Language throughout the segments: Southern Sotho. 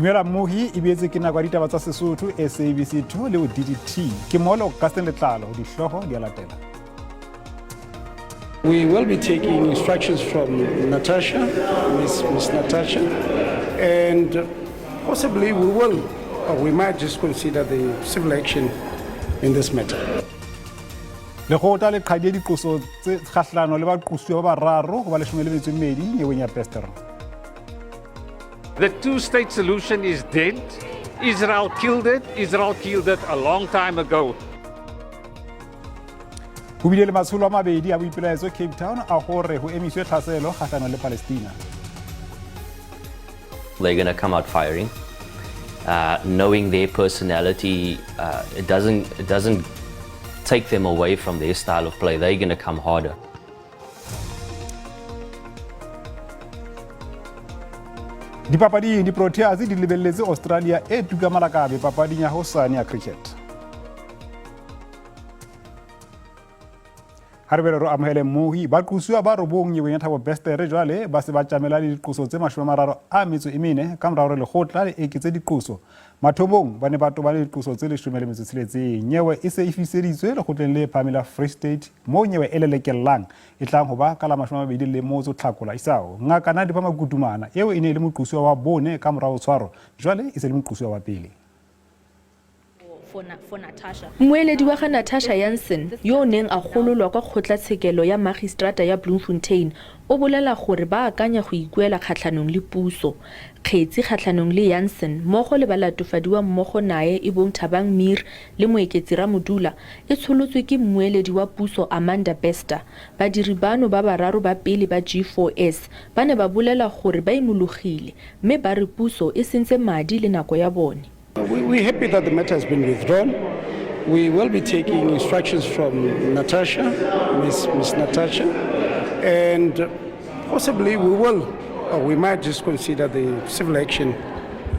Dumela mmohi, e boetse ke nako ya ditaba tsa Sesotho SABC 2 le ho DDT. Ke molo Augustin Letlalo, dihlooho di a latela. We will be taking instructions from Natasha, Miss Natasha, and possibly we will, or we might just consider the civil action in this matter. Lekgotla le qhadile diqoso tse kgahlano le baqosuwa ba bararo ho ba 12 nyeweng ya Bester. The two-state solution is dead. Israel killed it. Israel killed it a long time ago. Ho bile le matsholo a mabedi a boipelaetso Cape Town a hore ho emiswe tlhaselo kgahlanong le Palestina. They're going to come out firing. Knowing their personality, it doesn't take them away from their style of play. They're going to come harder. Dipapading, di-Proteas di lebelletse Australia e tuka malakabe papading ya hosane ya cricket. Ha re bele re amohele mmohi, baqosuwa ba robong nyeweng ya Thabo Bester jwale ba se ba tjamela le diqoso tse 34 ka mora hore lekgotla le eketse diqoso. Mathomong ba ne ba tobane le diqoso tse 16. Nyewe e se e fiseditswe lekgotleng le phahameng la Free State moo nyewe e lelekellang e tlang ho ba ka la 28 Tlhakola isao. Ngaka Nandipha Magudumana eo e ne e le moqosuwa wa bone ka mora ho tshwarwa, jwale e se le moqosuwa wa pele. Mmueledi wa ga Natasha Jansen, yo o neng a gololwa kwa kgotlatshekelo ya magistrata ya Bloemfontein, o bolela gore ba akanya go ikuela kgatlhanong le puso. Kgetsi kgatlhanong le Jansen mmogo le balatofadiwa mmogo nae e bong Thabang Mier le Moeketsi Ramodula e tsholotswe ke mmueledi wa puso Amanda Bester. Badiri bano ba bararo ba pele ba G4S ba ne ba bolela gore ba imologile mme ba re puso e sentse madi le nako ya bone. We're happy that the matter has been withdrawn. We will be taking instructions from Natasha, Miss Natasha, and possibly we will, or we might just consider the civil action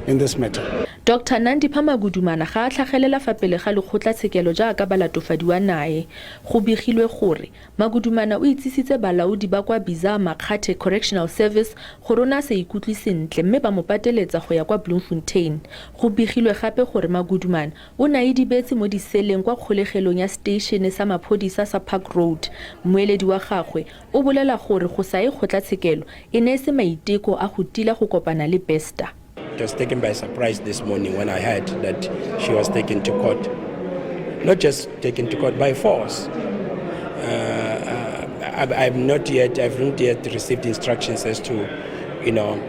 in this matter. Dr. Nandipha Magudumana ga a tlhagelela fa pele ga lekgotlatshekelo jaaka balatofadiwa nae. Go begilwe gore Magudumana o itsisitse balaodi ba kwa Bizar Makgathe Correctional Service gore o ne a sa ikutlwe sentle mme ba mo pateletsa go ya kwa Bloemfontein. Go begilwe gape gore Magudumana o ne a idibetse mo diseleng kwa kgolegelong ya seteišene sa maphodisa sa Park Road. Mmueledi wa gagwe o bolela gore go sa ye kgotlatshekelo e ne e se maiteko a go tila go kopana le Bester. I was taken by surprise this morning when I heard that she was taken to court. Not just taken to court, by force. I've not yet received instructions as to, you know,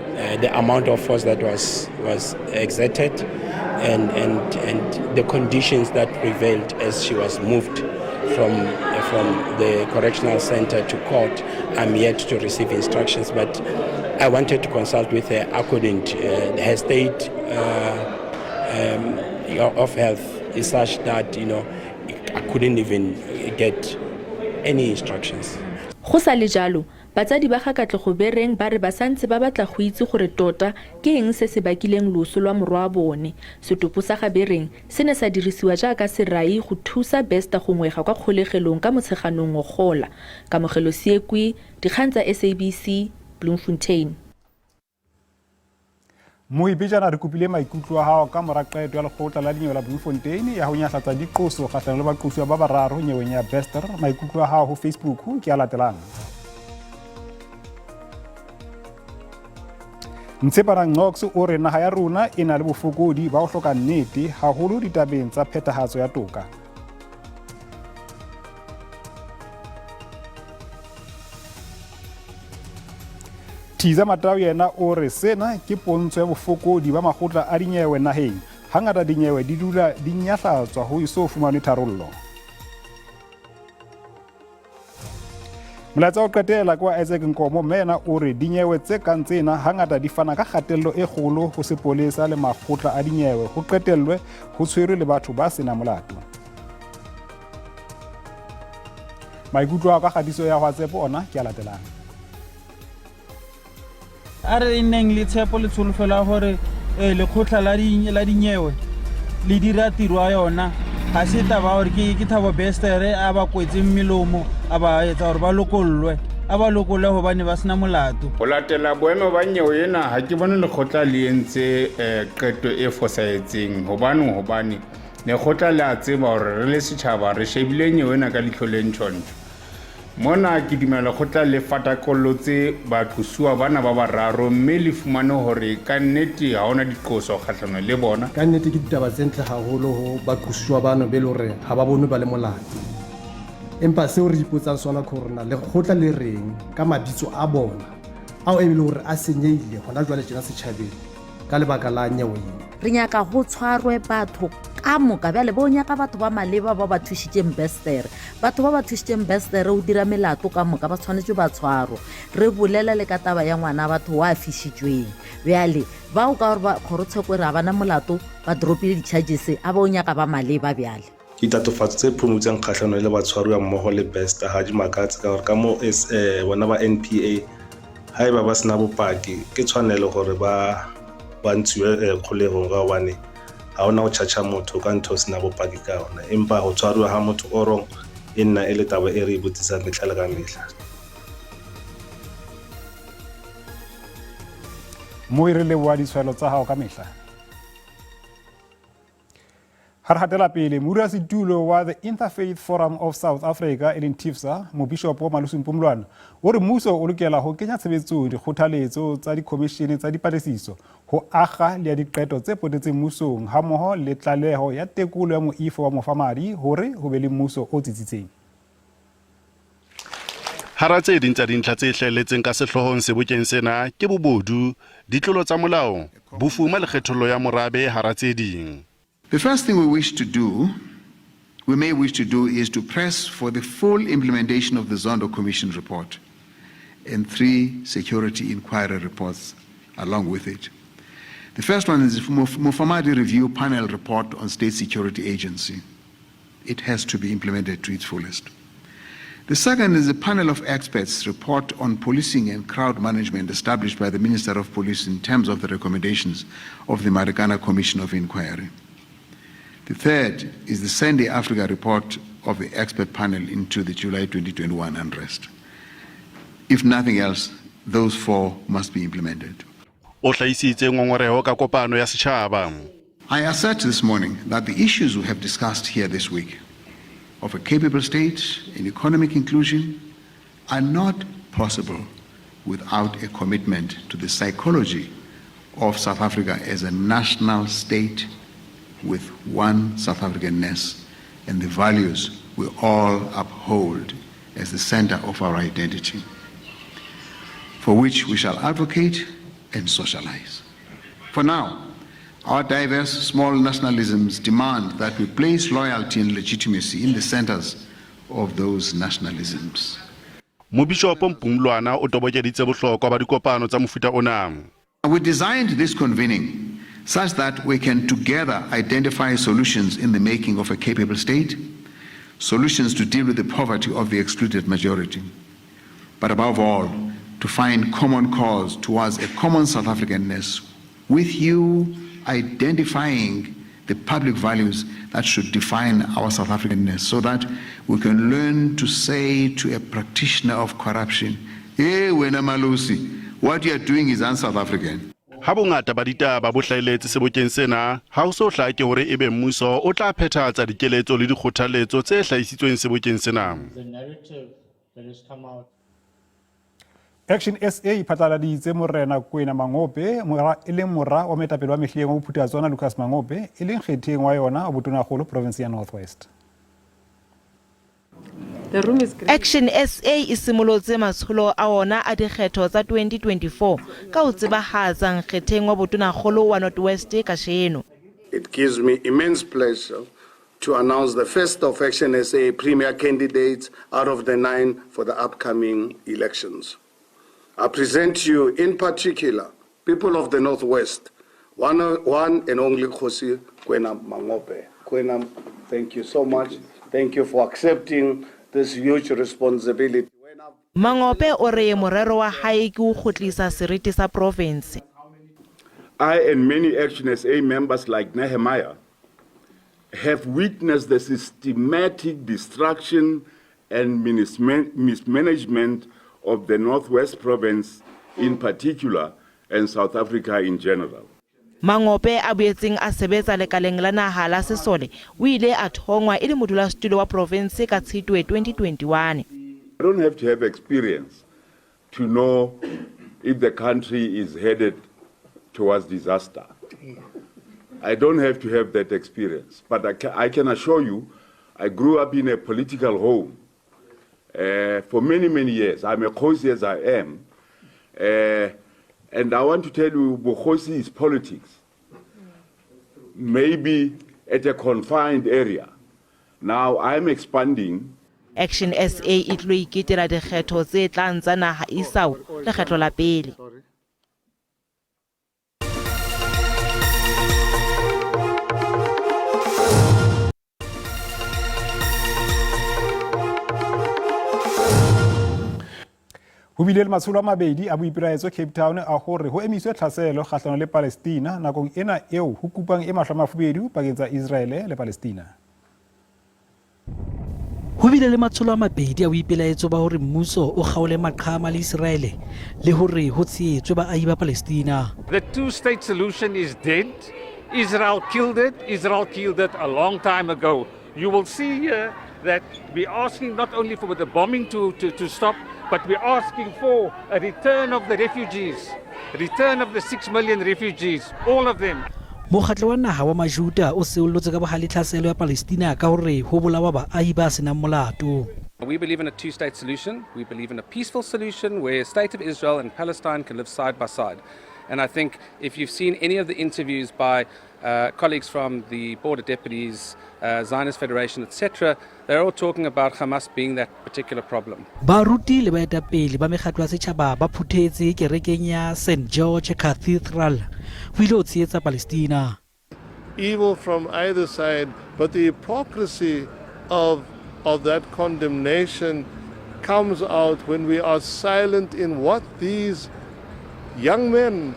the amount of force that was exerted, and the conditions that prevailed as she was moved from the correctional center to court. I'm yet to receive instructions, but I wanted to consult with her. I couldn't. Her state of health is such that, you know, I couldn't even get any instructions. Go sa le jalo, batsadi ba ga Katlego Bereng ba re ba santse ba batla go itse gore tota ke eng se se bakileng loso lwa morwa wa bone. Setopo sa ga Bereng se ne sa dirisiwa jaaka serai go thusa Bester go ngwega kwa kgolegelong ka Motsheganong ngogola. Kamogelo Seekwe, dikgang tsa SABC, Bloemfontein. Moipejana re kopile maikutlo a hao ka mora qeto ya lekgotla la dinyewe la Bloemfontein ya ho nyahlatsa diqoso kgahlanong le baqosuwa ba bararo nyeweng ya Bester. Maikutlo a hao ho Facebook ke a latelang. Ntshepana Ncox o re naha ya rona e na le bofokodi ba ho hloka nnete haholo ditabeng tsa phethahatso ya toka. Thiza Matau yena o re sena ke pontsho ya bofokodi ba makgotla a dinyewe naheng. Hangata dinyewe di dula di nyahlatswa ho eso fumanwe tharollo. Molaetsa o qetela ke wa Isaac Nkomo, mme yena o re dinyewe tse kang tsena hangata di fana ka kgatello e kgolo ho sepolesa le makgotla a dinyewe, ho qetellwe ho tshwerwe le batho ba senang molato. Maikutlo a ka kgatiso ya WhatsApp ona ke a latelang. A re nneng le tshepo le tsholofelo ya gore lekgotla la dinyewe le dira tiro ya yona. Ga se taba gore ke Thabo Bester a ba kwetseng melomo a ba etsa gore ba lokollwe. a ba lokolle hobane ba sena molato. Ho latela boemo ba nyewe ena, ha ke bone lekgotla le entse qeto e fosahetseng. Hobaneng? Hobane lekgotla le a tseba hore re le setjhaba re shebile nyewe ena ka leihlo le ntjhontjho. Mona ke dumela lekgotla le fatakollotse baqosuwa bana ba bararo mme le fumane hore ka nnete ha hona diqoso kgahlano le bona. Ka nnete ke ditaba tse ntle haholo ho baqosuwa bano be le hore ha ba bonwe ba le molato. Empa seo re ipotsang sona ke hore na lekgotla le reng ka mabitso a bona ao e le hore a senyehile hona jwale tjena setjhabeng ka lebaka la nyewe ena. Re nyaka go tshwarwe batho ka moka bjale bo nyaka batho ba maleba ba ba thušitšeng Bester. Batho ba ba thušitšeng Bester o dira melato ka moka ba tshwanetse ba tshwarwe. Re bolela le ka taba ya ngwana batho wa fišitšweng. Bjale bao ka gore ba kgorotsheko e re a bana molato ba dropile di-charges a ba o nyaka ba maleba bjale. Ditatofatso tse phomotseng kgahlano le batshwaruwa mmoho le Bester ha di makatse ka hore ka moo bona ba NPA haeba ba sena bopaki ke tshwanelo hore ba ntshuwe kgolehong ka hobane ha hona ho tjhatjha motho ka ntho o sena bopaki ka yona, empa ho tshwaruwa ha motho o wrong e nna e le taba e re e botsisang mehla le ka mehla. Mo e re leboha ditshwaelo tsa hao ka mehla. Ha re hatela pele, modulasetulo wa the Interfaith Forum of South Africa e leng TIFSA, mobishopo Malusi Mpumlwana, o re mmuso o lokela ho kenya tshebetsong dikgothaletso tsa dikhomishene tsa dipatlisiso ho akga le ya diqeto tse potetseng mmusong hammoho le tlaleho ya tekolo ya moifo wa mofamadi hore ho be le mmuso o tsitsitseng. Hara tse ding tsa dintlha tse hlahelletseng ka sehloohong sebokeng sena ke bobodu, ditlolo tsa molao, bofuma le kgethollo ya morabe hara tse ding. The first thing we may wish to do is to press for the full implementation of the Zondo Commission report and 3 security inquiry reports along with it. The first one is the Mufamadi Review Panel report on State Security Agency. It has to be implemented to its fullest. The second is a panel of experts report on policing and crowd management established by the Minister of Police in terms of the recommendations of the Marikana Commission of Inquiry. The third is the Sunday Africa report of the expert panel into the July 2021 unrest. If nothing else, those 4 must be implemented. O hlahisitse ngongoreho ka kopano ya setjhaba. I assert this morning that the issues we have discussed here this week of a capable state and economic inclusion are not possible without a commitment to the psychology of South Africa as a national state with one South Africanness and the values we all uphold as the center of our identity, for which we shall advocate and socialize. For now, our diverse small nationalisms demand that we place loyalty and legitimacy in the centers of those nationalisms. Mobishopo Mpumlwana o tobokeditse bohlokwa ba dikopano tsa mofuta ona. We designed this convening such that we can together identify solutions in the making of a capable state, solutions to deal with the poverty of the excluded majority, but above all, to find common cause towards a common South Africanness, with you identifying the public values that should define our South Africanness, so that we can learn to say to a practitioner of corruption, hey, wena Malusi, what you are doing is un-South African. Ha bongata ba ditaba bo hlahelletse sebokeng sena, ha ho so hlake hore ebe mmuso o tla phethahatsa dikeletso le dikgothaletso tse hlahisitsweng sebokeng sena. Action SA e phatlaladitse Morena Kwena Mangope, e leng mora wa moetapele wa mehleng wa Bophuthatswana Lucas Mangope, e leng kgetheng wa yona wa botonakgolo province ya North West. Action SA e simolotse matsholo a ona a dikgetho tsa 2024 ka ho tsebahatsa nkgetheng wa botonakgolo wa North West kasheno. It gives me immense pleasure to announce the first of Action SA premier candidates out of the 9 for the upcoming elections. I present you in particular, people of the Northwest, one and only Kgosi Kwena Mangope. Kwena, thank you so much. Thank you for accepting this huge responsibility. Mangope o re morero wa hae ke ho kgutlisa seriti sa province. I and many Action SA members like Nehemiah have witnessed the systematic destruction and mismanagement of the Northwest Province in particular and South Africa in general. Mangope a boetseng a sebetsa lekaleng la naha la sesole o ile a thongwa e le modulasetulo wa provense ka Tshitwe 2021. I don't have to have experience to know if the country is headed towards disaster. I don't have to have that experience, but I can assure you, I grew up in a political home for many, many years. I'm a Khosi as I am. And I want to tell you, Bokhosi is politics. Maybe at a confined area. Now I'm expanding. Action SA e tlo iketela dikgetho tse tlang tsa naha isao lekgetlo la pele. Ho bile le matsholo a mabedi a boipelaetso Cape Town a hore ho emiswe tlhaselo kgahlano le Palestina nakong ena eo ho kupang e mahlo a mafubedu pakeng tsa Israele le Palestina. Ho bile le matsholo a mabedi a boipelaetso ba hore mmuso o kgaole maqhama le Israele le hore ho tshehetswe baahi ba Palestina. The two-state solution is dead. Israel killed it. Israel killed it a long time ago. You will see here that we're asking not only for the bombing to stop, but we're asking for a return of the refugees, return of the 6 million refugees, all of them. Mokgatlo wa naha wa Majuda o seollotse ka bohale tlhaselo ya Palestina ka hore ho bolawa baahi ba senang molato. We believe in a two-state solution. We believe in a peaceful solution where state of Israel and Palestine can live side by side. And I think if you've seen any of the interviews by colleagues from the Board of Deputies, Zionist Federation, etc., they're all talking about Hamas being that particular problem. Baruti le baetapele ba mekgatlo ya setjhaba ba phuthetse kerekeng ya St. George Cathedral ho ile ho tshehetsa Palestina. Evil from either side, but the hypocrisy of that condemnation comes out when we are silent in what these young men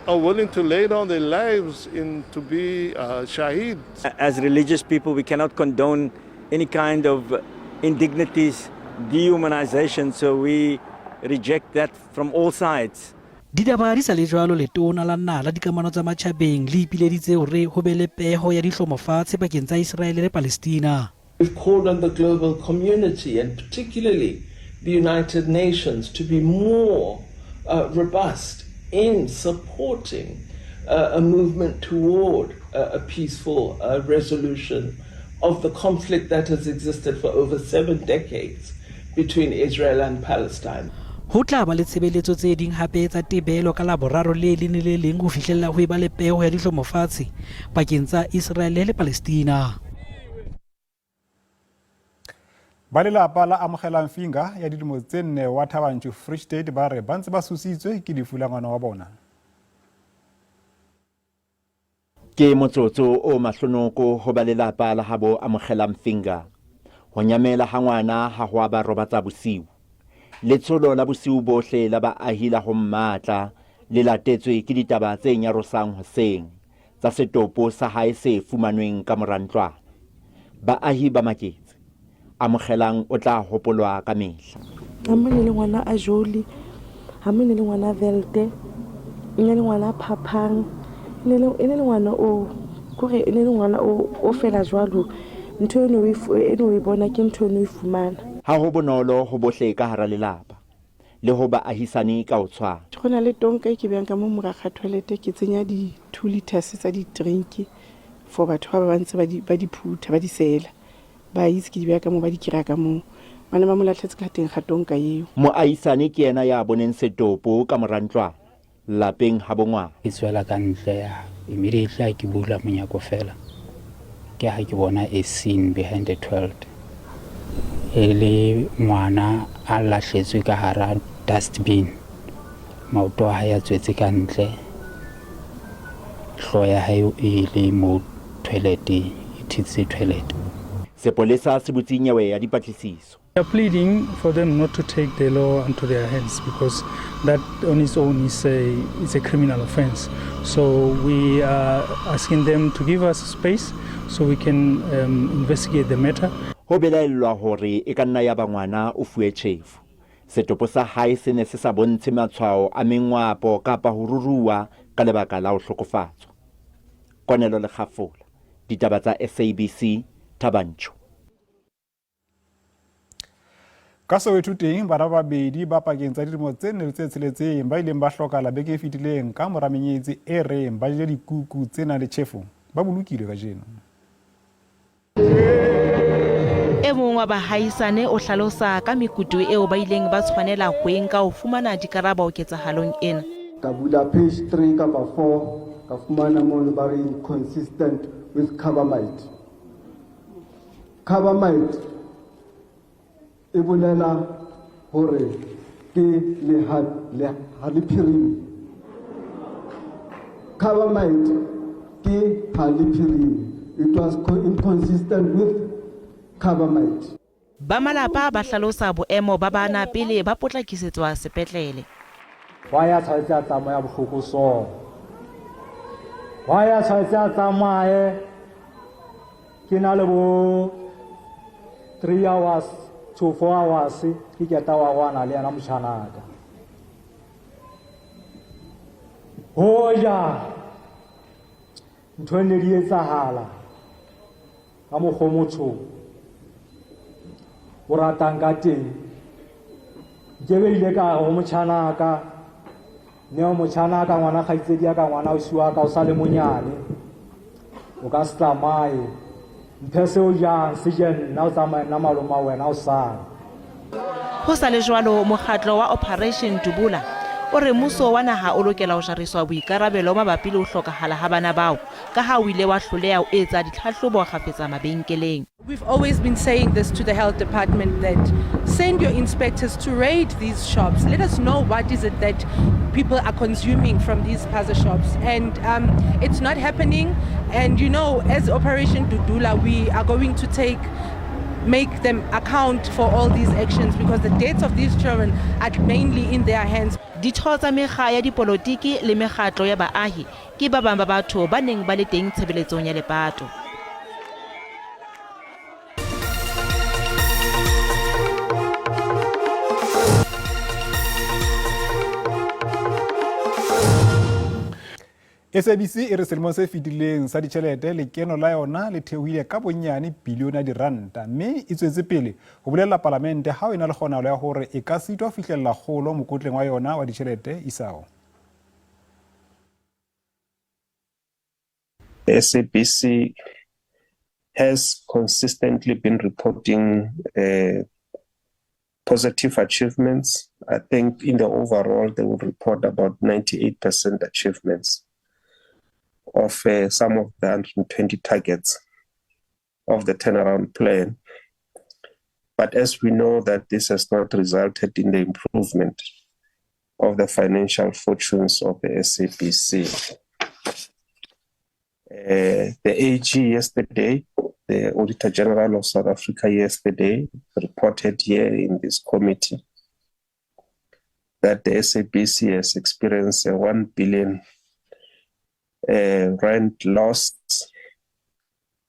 are willing to lay down their lives in to be shaheed. As religious people, we cannot condone any kind of indignities, dehumanization, so we reject that from all sides. Ditaba di sa le jwalo, letona la naha la dikamano tsa matjhabeng le ipileditse hore ho be le peho ya dihlomo fatshe pakeng tsa Israele le Palestina. We've called on the global community and particularly the United Nations to be more robust in supporting a movement toward a peaceful resolution of the conflict that has existed for over 7 decades between Israel and Palestine. Ho tla ba le tshebeletso tse ding hape tsa tebelo ka Laboraro le leng le le leng ho fihlella ho eba le peho ya dihlomo fatshe pakeng tsa Israele le Palestina. Ba lelapa la Amogelang Finger ya dilemo tse 4 wa Thabantšu Free State ba re ba ntse ba susitswe ke lefu la ngwana wa bona. Ke motsotso o mahlonoko ho ba lelapa la habo Amogelang Finger. Ho nyamela ha ngwana ha ho a ba robatsa bosiu. Letsholo la bosiu bohle la baahi la ho mmatla le latetswe ke ditaba tse nyarosang hoseng tsa setopo sa hae se fumanweng ka mora ntlwana. Baahi ba maketse. Amogelang o tla hopolwa ka mehla. Ha mone le ngwana a Joli, ha mone le ngwana Velte, e le ngwana Phaphang, e le ngwana o kore e le ngwana o fela jwalo. Ntho eno e bona ke ntho eno e fumana. Ha ho bonolo ho bohle ka hara lelapa le ho baahisane ka ho tshwana. Go na le tonka e ke beang ka mo morago ga toilet ke tsenya di 2 liters tsa di-drink for batho ba ba ntse ba di phutha ba di sela. Ba itse ke di beha ka moo ba di kry-a ka moo. Bana ba mo latlhetse ka teng ga tonka eo. Moahisane ke yena ya boneng setopo ka mora ntlwana lapeng ha bongwana. Ke tswela ka ntle immediately ha ke bula monyako fela ke ha ke bona a scene behind the toilet. E le ngwana a lahletswe ka hara dustbin, maoto a hae a tswetse ka ntle, hlooho ya hae e le mo toileteng, e thitse toilet. Sepolesa se butse nyewe ya dipatlisiso. We are pleading for them not to take the law into their hands because that on its own is a criminal offense. So we are asking them to give us space so we can investigate the matter. Ho belaellwa hore e ka nna ya ba ngwana o fuwe tjhefo. Setopo sa hae se ne se sa bontshe matshwao a mengwapo kapa ho ruruwa ka lebaka la ho hlokofatswa. Konelo Lekgafola, Ditaba tsa SABC, Thaba Nchu. Ka Soweto teng, bana ba babedi ba pakeng tsa dilemo tse nne le tse tsheletseng ba ileng ba hlokahala beke e fetileng ka mora menyetsi e reng ba jele dikuku tse nang le tjhefo ba bolokilwe kajeno. E mong wa bahaisane o hlalosa ka mekutu eo ba ileng ba tshwanela ho e nka ho fumana dikarabo ketsahalong ena. Ka bula page 3 kapa 4 ka fumana mono ba re inconsistent with carbamide. Carbamide e bolela hore ke lehaliphiring. Carbamide ke haliphiring. It was inconsistent with carbamide. Ba malapa ba hlalosa boemo ba bana pele ba potlakisetswa sepetlele. Wa ya tshwanetse a tsamaya bohloko so. Wa ya tshwanetse a tsamaye ke na le bo 3 hours to 4 hours ke keta wa gwana le yena motšhanaka. Hoja ntho e ne di etsahala ka mokgwa motho o ratang ka teng nkebe ile ka re go motšhanaka neo motšhanaka ngwana kgaitsedi ya ka ngwana ausi wa ka o sa le monyane o ka se tsamaye mphe seo jang se je nna o tsamaye nna maloma wena o sale. Ho sa le jwalo, mokgatlo wa Operation Dubula o re mmuso wa naha o lokela ho jariswa boikarabelo mabapi le ho hlokahala ha bana bao ka ha o ile wa hloleha ho etsa ditlhahlobo kgafetsa mabenkeleng. We've always been saying this to the health department that send your inspectors to raid these shops. Let us know what is it that people are consuming from these spaza shops. And it's not happening. And as Operation Dudula, we are going to make them account for all these actions because the deaths of these children are mainly in their hands. Ditho tsa mekga ya dipolotiki le mekgatlo ya baahi ke ba bang ba batho ba neng ba le teng tshebeletsong ya lepato. SABC e re selemong se fetileng sa ditjhelete lekeno la yona le theohile ka bonnyane bilione ya diranta mme e tswetse pele ho bolella palamente ha o ena le kgonahalo ya hore e ka sitwa ho fihlella kgolo mokotleng wa yona wa ditjhelete isao. The SABC has consistently been reporting positive achievements. I think in the overall, they will report about 98% achievements of some of the 120 targets of the turnaround plan. But as we know that this has not resulted in the improvement of the financial fortunes of the SABC. The AG yesterday, the Auditor General of South Africa yesterday, reported here in this committee that the SABC has experienced a 1 billion rand loss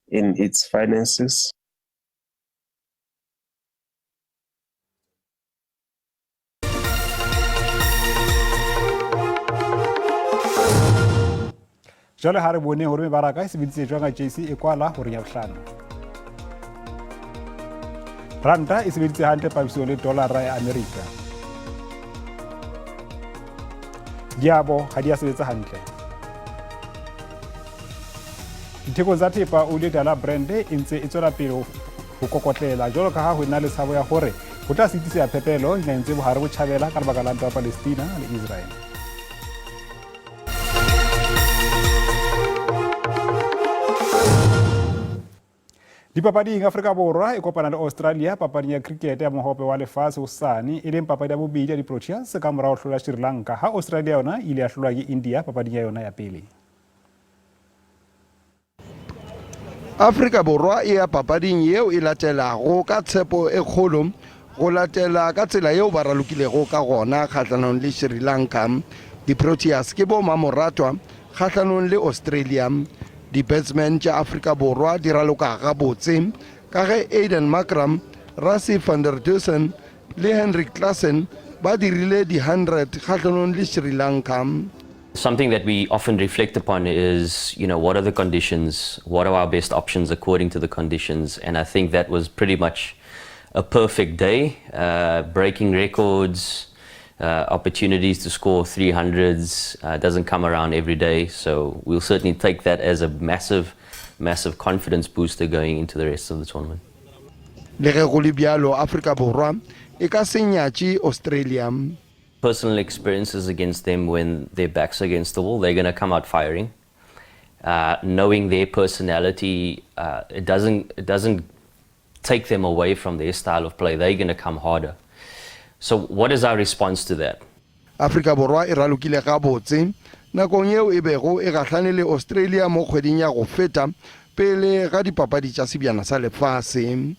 in its finances. Jwale ha re bone hore mebaraka e sebeditse jwang ka JSE e kwala horeng ya bohlano. Ranta e sebeditse hantle papisong le dollara ya Amerika. Diabo ha di a sebetsa hantle. Dithekong tsa thepa oli e tala Brent e ntse e tswela pele ho kokotlela jwalo ka ha ho ena le tshabo ya hore ho tla sitiseha phepelo dinaheng tse bohare botjhabela ka lebaka la ntwa ya Palestina le Israel. Dipapading, Afrika Borwa e kopana le Australia papading ya cricket ya mohope wa lefatshe hosane, e leng papadi ya bobedi ya di-Proteas ka mora ho hlola Sri Lanka, ha Australia yona e ile ya hlolwa ke India papading ya yona ya pele. Afrika Borwa e ya papading yeo e latelago ka tshepo e kgolo go latela ka tsela yeo ba ralokilego ka gona kgahlanong le Sri Lanka. Di-Proteas ke bo mamoratwa kgahlanong le Australia. Di-batsman tša Afrika Borwa di raloka gabotse ka ge Aiden Markram, Rassie van der Dussen le Heinrich Klaasen ba dirile di-100 kgahlanong le Sri Lanka. Something that we often reflect upon is, what are the conditions? What are our best options according to the conditions? And I think that was pretty much a perfect day, breaking records, opportunities to score 300s doesn't come around every day. So we'll certainly take that as a massive, massive confidence booster going into the rest of the tournament. Le ge go le bjalo, Afrika Borwa e ka se nyatše Australia. Personal experiences against them, when their backs against the wall, they're going to come out firing. Knowing their personality, it doesn't take them away from their style of play. They're going to come harder. So, what is our response to that? Afrika Borwa e ralokile gabotse nakong yeo e bego e gahlane le Australia mo kgweding ya go feta pele ga dipapadi tša Sebjana sa Lefase.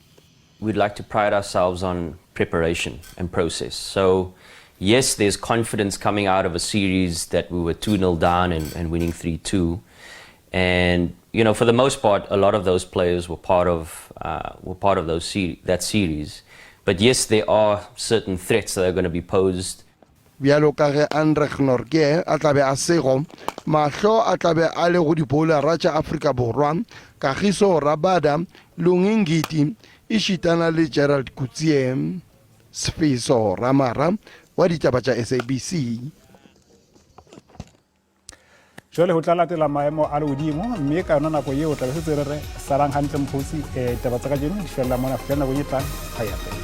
We'd like to pride ourselves on preparation and process. So, yes, there's confidence coming out of a series that we were 2 0 down and winning 3-2. And for the most part, a lot of those players were part of that series. But yes, there are certain threats that are going to be posed. Bjalo ka ge Anrich Nortje a tlabe a sego, mahlo a tlabe a le go diboulara tša Afrika Borwa Kagiso Rabada, Lungi Ngidi ešitana le Gerald Coetzee. Sefeso Ramara wa ditaba tša SABC. Jwale ho tla latela maemo a lehodimo, mme ka yona nako eo tla be setse re re salang hantle mokgotsi. Taba tsa kajeno di fella mona. Fihlela nakong e tlang, ha ya pele.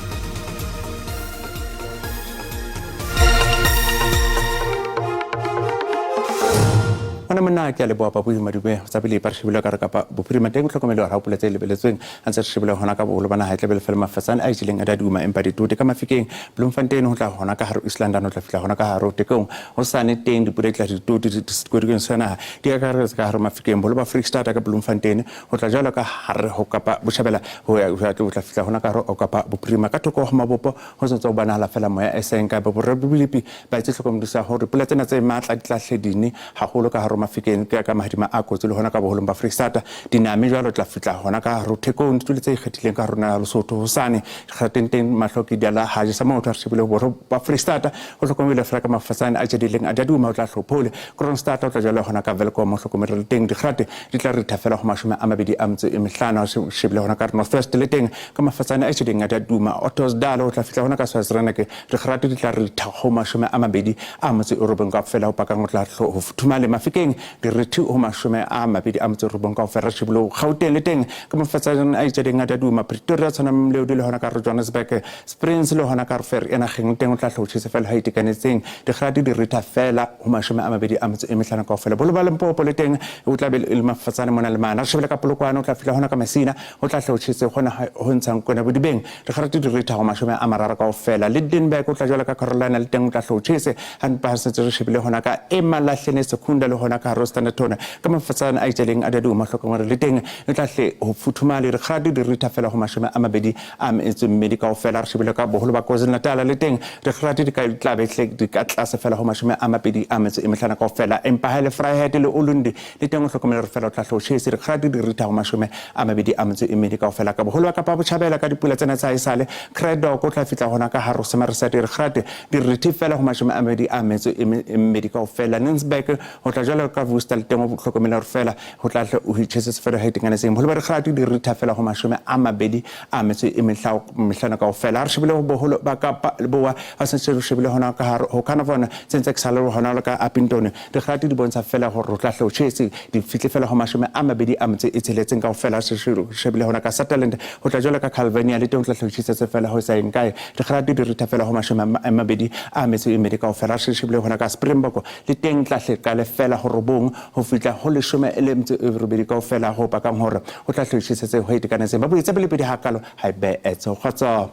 Gona monna, ke a leboa papu madume. Tsa pele pa re shebile ka re Kapa Bophirima teng tlhokomelo ra pula tse lebeletsweng a ntse re shebile hona ka boholo ba naha e tlabe le fela mafatsane a itjileng a daduma, empa ditote ka Mafikeng, Bloemfontein, ho tla hona ka hare East London, ho tla fihla hona ka hare ho Tekong ho sane teng dipula di tla ditote dikwadikong sa naha di akaretsa ka hare Mafikeng, boholo ba Freistata ka Bloemfontein, ho tla jwalo ka hare ho Kapa Botjhabela, ho ya ho tla fihla hona ka hare ho Kapa Bophirima ka thoko ho mabopo ho sentse ho bonahala fela moya e seng ka borabilipi ba itse hlokomedisa hore pula tsena tse matla di tla hle dine haholo ka hare Mafikeng ke ka mahadima a kotsi le hona ka boholong ba Freistata diname jwalo tla fihla hona ka hare Thekong ditulo tse ikgethileng ka hare naha Lesotho hosane dikgateng teng mahlo ke diala haje sa motho a re shebile borwa ba Freistata ho hlokomele fela ka mafatsane a jedileng a daduma ho tla hlophole Kroonstad ho tla jwalo hona ka Welkom ho hlokomele le teng dikgate di tla ritha fela ho 25 ho shebile hona ka North West le teng ka mafatsane a jedileng a daduma Ottosdal ho tla fihla hona ka Swaziland dikgate di tla ritha ho 29 kaofela ho pakang ho tla ho futhumale Mafikeng direthi ho 29 kaofela re shebile Gauteng le teng ka mafatsane a itjedeng a daduma Pretoria tshwana Mleodi le hona ka re Johannesburg Springs le hona ka re Vereeniging teng o tla hle ho tjhese fela ha itekanetseng dikgate di ritha fela ho 25 kaofela bolo ba Limpopo le teng o tla be le mafatsane mona le mana re shebile ka Polokwane o tla fihla hona ka Messina o tla hle ho tjhese hona ho ntshang kona bodibeng dikgate di ritha ho 30 kaofela Lydenburg o tla jwalo ka Carolina le teng o tla hle ho tjhese ha sentse re shebile hona ka Emalahleni Secunda le hona ka hare Standerton ka mafatsane a itjeleng a daduma hlokomelo le teng e tla hle ho futhumale dikgate di ritha fela ho 24 kaofela re shebile ka boholo ba KwaZulu-Natal le teng dikgate di ka tla be hle di ka tlase fela ho 25 kaofela empa ha le Vryheid le Ulundi le teng o hlokomele re fela o tla hle o tjhese dikgate di ritha ho 24 kaofela ka boholo ba Kapa Botjhabela ka dipula tsena tsa esale Cradock o tla fihla hona ka hare ho Somerset dikgate di rithe fela ho 22 kaofela Nensburg ho tla jwalo ka Worcester le teng o hlokomele hore fela ho tla hle o itjhese fela ha itekanetseng boholo ba dikgate di ritha fela ho 25 kaofela ha re shebile ho boholo ba Kapa Leboa ha se re shebile hona ka hare ho Carnarvon sentse ke sale hona le ka Upington dikgate di bontsha fela hore ho tla hle o tjhese di fihle fela ho 26 kaofela se shebile hona ka Sutherland ho tla jwalo ka Calvinia le teng ho tla hle o tjhesetse fela ho sa eng kae dikgate di ritha fela ho 22 kaofela se shebile hona ka Springbok le teng tla hle qale fela ho 9 ho fihla ho 18 kaofela ho pakang hore ho tla hle o tjhesetse ho itekanetseng ba boetse pele pedi hakalo ha e be etso kgotso.